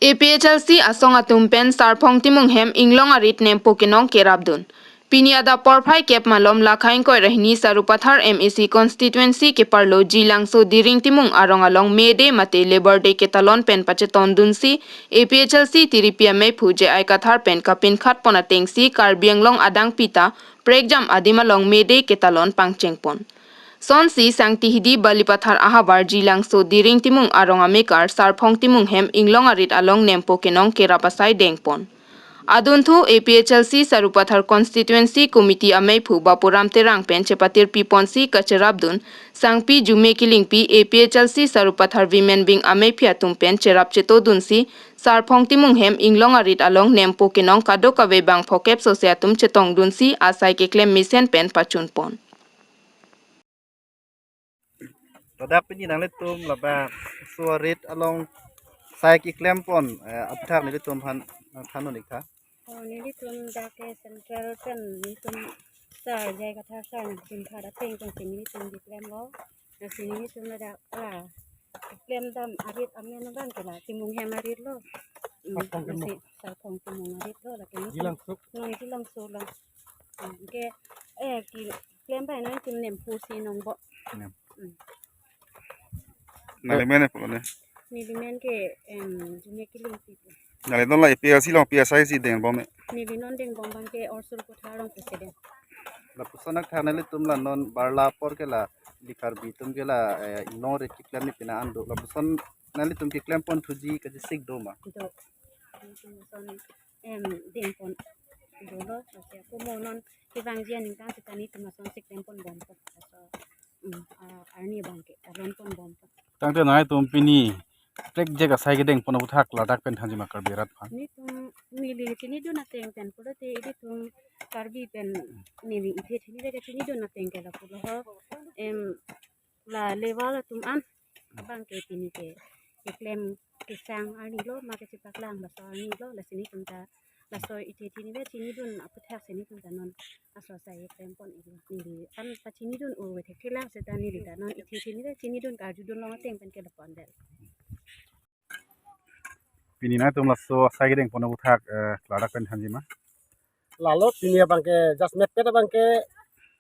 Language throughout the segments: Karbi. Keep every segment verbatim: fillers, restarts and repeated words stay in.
A P H L C asong atum pen Sarphong Timung hem inglong arit nempo kenong kerapdun. Pini adap porphai kep malom lakha ingkoi ra hini Sarupathar M A C constituency keparlo Jilangso Diring Timung arong along May Day mate Labour Day ketalon pen pachetondunsi A P H L C tiripi ameiphu J I Kathar pen kapinkhat pon atengsi Karbi Anglong adangpi ta prekjam adim along May Day ketalon pangcheng pon. Sonsi Sangti Hidi Balipathar ahavar Jilangso Diring Timung arong amekar Sarphong Timung hem inglong arit along nempo kenong kerap asai dengpon. Adunthu A P H L C Sarupathar Constituency Committee ameiphu Bapuram Terang pen chepatirpi ponsi kacherapdun Sangpi Jume Kilingpi A P H L C Sarupathar Women Wing ameiphi atum pen cherap chetodunsi Sarphong Timung hem inglong arit along nempo kenong kadokave bang phokep sose atum chetongdunsi asai keklem mesen pen pachun pon. Ladak pini nanglitum labangso arit along sai keklem pon, eh, aphuthak nelitum aphan nangthan un-ik tha. Oh, nelitum dak ke central pen nelitum sir J I Kathar sir nangpinkhat ateng pen si nelitum keklemlo. Lasi nelitum ladak la keklem dam arit amen abang ke la Timung hem arit lo. Hmm, Sarphong Timung. Lasi Sarphong Timung arit lo, lake nelitum Jilangso. Non Jilangso lo. Hmm, ke, eh, keklem bai nangtum nempo si nongbo. Nem. Hmm. Nangli men pulo ne? Neli men ke, em, Jume Kilingpi. Nangli non la A P H L C along P S I si dengbom me? Neli non dengbom abang ke Orsur Kothar along president. Lapuson akhang nelitum la non barla apor ke la ili Karbi atum ke la, eh, inglong arit keklem ni pina an do. Lapuson nanglitum keklem pon thuji kachesik do ma? Do. Nelitum son, em, dengpon dolo, lasi ako mo non kevangji aningkan seta nelitum asonsi klem pon bom pon. Laso, mm, a, arni abang ke talon pon bom pon. Tangte nangtum pini prekjak asai kedengpon aphuthak ladak pen thanji ma Karbi arat aphan? Nelitum neli chinidun ateng pen pulote ilitum Karbi pen neli ithe thini le chinidun ateng ke lapulo ho. Em, la level atum an abang ke pini ke keklem kesang arni lo ma kechepaklang laso arni lo, lasi nelitum ta laso ithe thini le chinidun aphuthak si nelitum ta non aso asai klem pon-iklo. Neli an pachinidun un-e thekthe lang seta neli ta non ithe thini le chinidun karjudun long ateng pen ke lapon del. Pini nangtum laso asai kedengpon aphuthak, eh, ladak pen thanji ma? Lalo pini abang ke just met pet abang ke,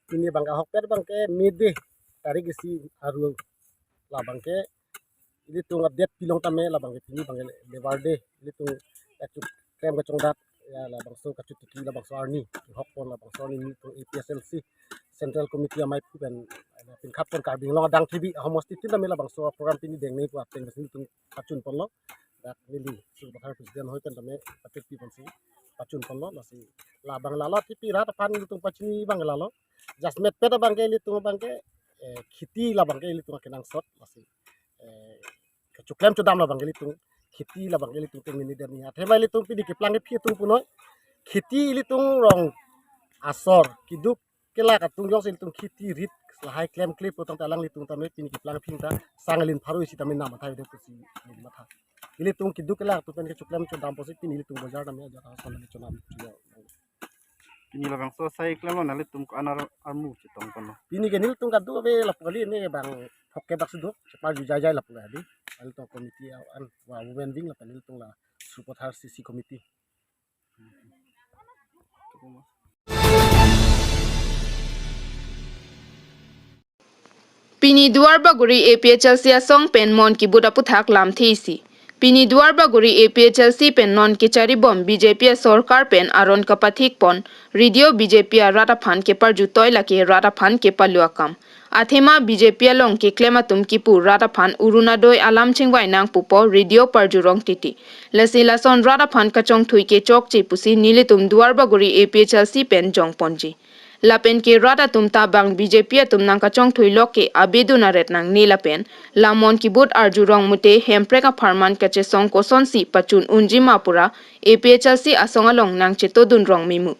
pini abang ke ahok pet abang ke May Day tarik isi aru labang ke ilitum update pilong tame labang ke pini abang ke Labour Day ilitum kachu klem kachongdat ya labangso kachutiki labangso arni kehok pon labangso arni nelitum A P H L C Central Committee ameiphu pen, eh, pinkhat pon Karbi Anglong adang T V ahomosti tin tame labangso program pini dengnei pu ateng pen nelitum pachun ponlo. Dak neli Sarupathar president hoi pen tame patirpi ponsi pachun ponlo, lasi labang lalo tipi rat aphan nelitum pachini abang lalo. Just met pet abang ke ilitum abang ke, eh, kheti labang ke ilitum akenangsot, lasi, eh, kachuklem chodam labang ke ilitum kheti labang ke ilitum tengnini derni. Athema ilitum pini keplang kephi atum punoi. Kheti ilitum rong asor keduk kelak atum jongsi ilitum kheti rit lahai klemkle pu tangte alanglitum tame pini keplang kephi ta sang alin pharo isi tame nam athai de pusi neli matha. Ilitum keduk kelak atum pen kachuklem chodam pusi pini ilitum bojar tame ajat ason le chonam chulo. Pini labangso asai klemlo nanglitum ko-an ar-, armu chetong ponlo? Pini ke nelitum kadokave lapu kali ne bang phokep dak si do, cheparju jaijai lapu kali. Nelitum committee an, wa women wing lapen nelitum la Sarupathar C C committee. Pini Duarbagori A P H L C asong pen mon kibut aphuthak lamthe isi. Pini Duarbagori A P H L C pen non kecharibom B J P asorkar pen aron kapathik pon radio B J P arat aphan keparjutoi lake rat aphan kepalu akam. Athema B J P along keklem atum kipu rat aphan Orunodoi alam chingvai nang pupo radio parjurong titi. Lasi lason rat aphan kachongthui kechokche pusi nelitum Duarbagori A P H L C pen jongponji. Lapen ke rat atum ta bang B J P atum nangkachongthui lok ke abedun aret nangne lapen la mon kibut arjurong mute Hemprek apharman kachesong kosonsi pachun unji ma pura A P H L C asong along nangchetodun rong memu.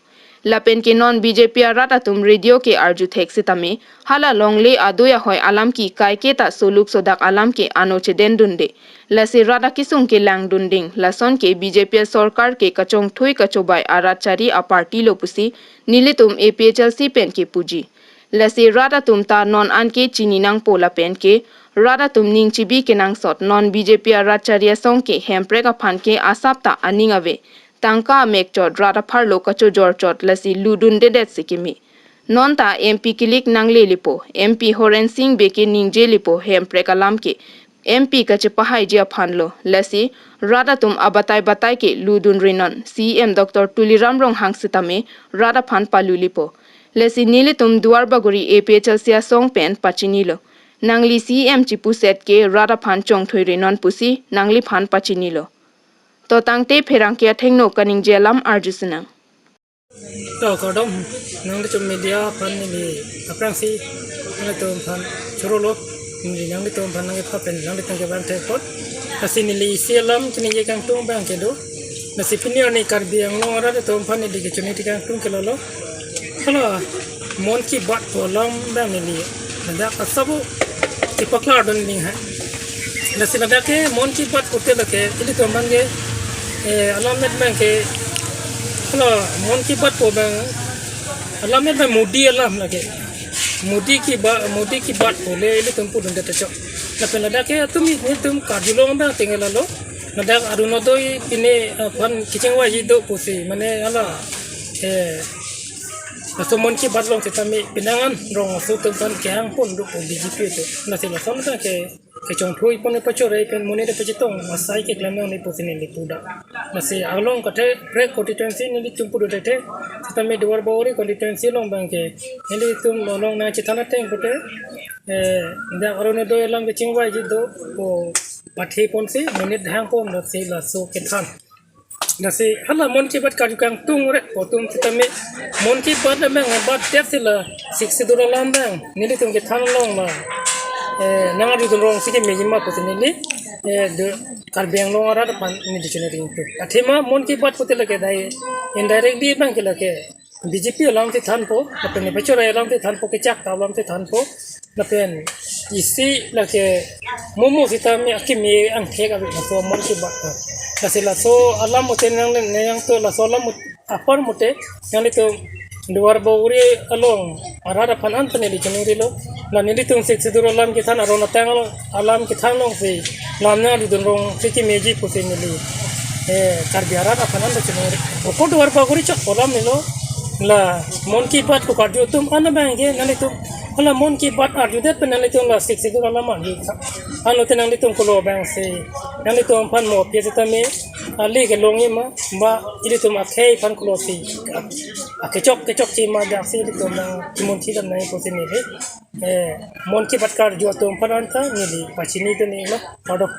Lapen ke non B J P arat atum radio ke arju thek sitame hala longle adoi ahoi alam ke kaike ta soluk sodak alam ke ano chedendunde. Lasi rat akesung ke langdunding. Lason ke B J P asorkar ke kachongthui kachobai arat chari aparty lo pusi nelitum A P H L C pen kepuji. Lasi rat atum ta non anke chini nangpo lapen ke rat atum ning chibi kenangsot non B J P arat chari asong ke Hemprek aphan ke asap ta aning ave. Tangka amek chot rat apharlo kachojor chot lasi ludun dedet si keme. Non ta M P kilik nangle lipo, M P Horen Sing Bey ke ningje lipo Hemprek alam ke. M P kachepahaiji aphan lo, lasi rat atum abatai batai ke ludun rinon, C E M Doctor Tuliram Ronghang sitame rat aphan palu lipo. Lasi nelitum Duar Bagori A P H L C asong pen pachinilo. Nangli C E M chipuset ke rat aphan chongthui rinon pusi nangliphan pachinilo. To tangte pherangke athengno kaningje alam arju sinang. To kardom, nanglitum media aphan neli aphrangsi nanglitum aphan chorolo, neli nanglitum aphan nangkepha pen nanglitum kevan thekpon. Lasi neli isi alam chiningje kangtung abang kedo. Lasi pini arni Karbi Anglong arat atum aphan neli kechoningri kangtung ke lalo. Hala Mann Ki Baat pu alam abang neli ladak asap kepaklardun ning ha. Lasi ladak ke Mann Ki Baat pute lake ilitum abang ke, eh, alam met abang ke, hala Mann Ki Baat pu abang alam met abang Modi alam lake. Modi ki ba, Modi ki baat pu le ilitum pudunde ta chok. Lapen ladak ke atum i, nelitum karjulong abang tengelalo. Ladak Orunodoi pine, eh, aphan kechengvaiji do pusi, mane hala, eh, laso Mann Ki Baat along sitame penang an rong aso atum aphan kehang pon do pu B J P atum. Lasi lason ta ke kechongthui pon pachore pen monit pachetong asai keklem nangji pusi neli pudak. Lasi along katheprek constituency nelitum pudu tete, sitame Duar Bagori constituency along abang ke nelitum along nangchethan ateng pute, eh, dak Orunodoi alam kechengvaiji do pu pathe ponsi monit hang pon lasi laso kethan. Lasi hala Mann Ki Baat karju kangtung rek pu atum sitame Mann Ki Baat abang baat det si la Sixth Schedule alam abang nelitum kethan along la, eh, nang arjudun rong si kemeji ma pusi neli, eh, de Karbi Anglong arat aphan neli choningri kangtung. Athema Mann Ki Baat pute lake dai indirectly abang ke lake B J P alam si thanpo, lapen pachore alam si thanpo, kechak ta alam si thanpo, lapen isi lake momo sitame akimi angthek ave laso Mann Ki Baat ta. Lasi laso alam ute nang nang to laso alam ut-, apar mute nanglitum Duar Bagori along arat aphan an ta neli choningrilo. La nelitum Sixth Schedule alam kethan aron atang along alam kethan alongsi lam nang arjudun rong si kemeji pusi neli, eh, Karbi arat aphan an ta chiningri. Oko Duar Bagori chot pu alam helo. La Mann Ki Baat pu karju atum an abang ke nanglitum hala Mann Ki Baat arjudet pen nanglitum la Sixth Schedule alam arju. Anlote nanglitum kolo abang si nanglitum aphan mo pia sitame ale kelongji ma, ba ilitum akhei aphan kolo si akechok kechokche ma dak si ilitum nangchimun chidam nangji pusi neli, eh, Mann Ki Baat karju atum aphan an ta neli pachini tenelo. Kardom.